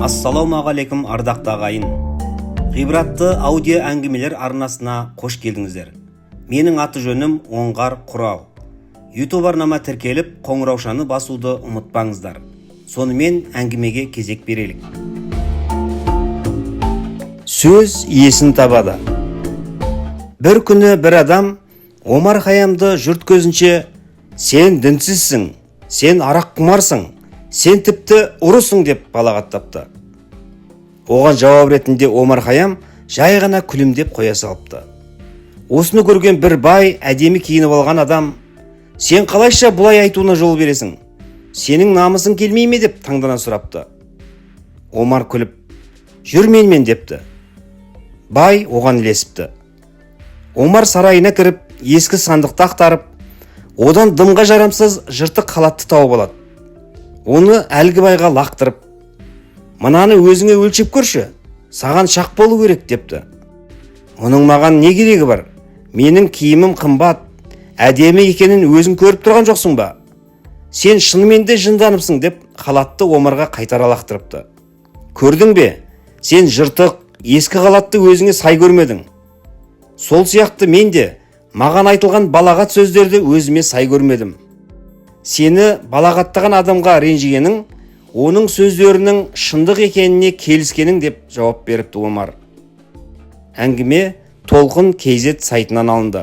Ассалаумағалейкум, ардақты ағайын! Ғибратты аудио әңгімелер арнасына қош келдіңіздер. Менің аты жөнім Оңғар Құрал. YouTube арнама тіркеліп, қоңыраушаны басуды ұмытпаңыздар. Сонымен, әңгімеге кезек берелік. Сөз иесін табады. Бір күні бір адам Омар Хаямды жұрт көзінше: «Сен дінсізсің, сен арақ құмарсың, сен тіпті ұрысың», – деп балағаттапты. Оған жауап ретінде Омар Хаям жай ғана күлімдеп қоя салыпты. Осыны көрген бір бай, әдемі киініп алған адам: «Сен қалайша бұлай айтуына жол бересің? Сенің намысың келмей ме?» – деп таңдана сұрапты. Омар күліп: «Жүр менімен», – депті. Бай оған ілесіпті. Омар сарайына кіріп, ескі сандықты ақтарып, одан дымға жарамсыз жыртық халатты тауып алады. Оны әлгі байға лақтырып: «Мынаны өзіңе өлшеп көрші, саған шақ болу керек», – депті. «Мұның маған не керегі бар? Менің киімім қымбат, әдемі екенін өзің көріп тұрған жоқсың ба? Сен шынымен де жынданыпсың», – деп халатты Омарға қайтара лақтырыпты. «Көрдің бе, сен жыртық ескі халатты өзіңе сай көрмедің. Сол сияқты мен де маған айтылған балағат сөздерді өзіме сай көрмедім. Сені балағаттаған адамға ренжігенің – оның сөздерінің шындық екеніне келіскенің», – деп жауап беріпті Омар. Әңгіме Толқын KZ сайтынан алынды.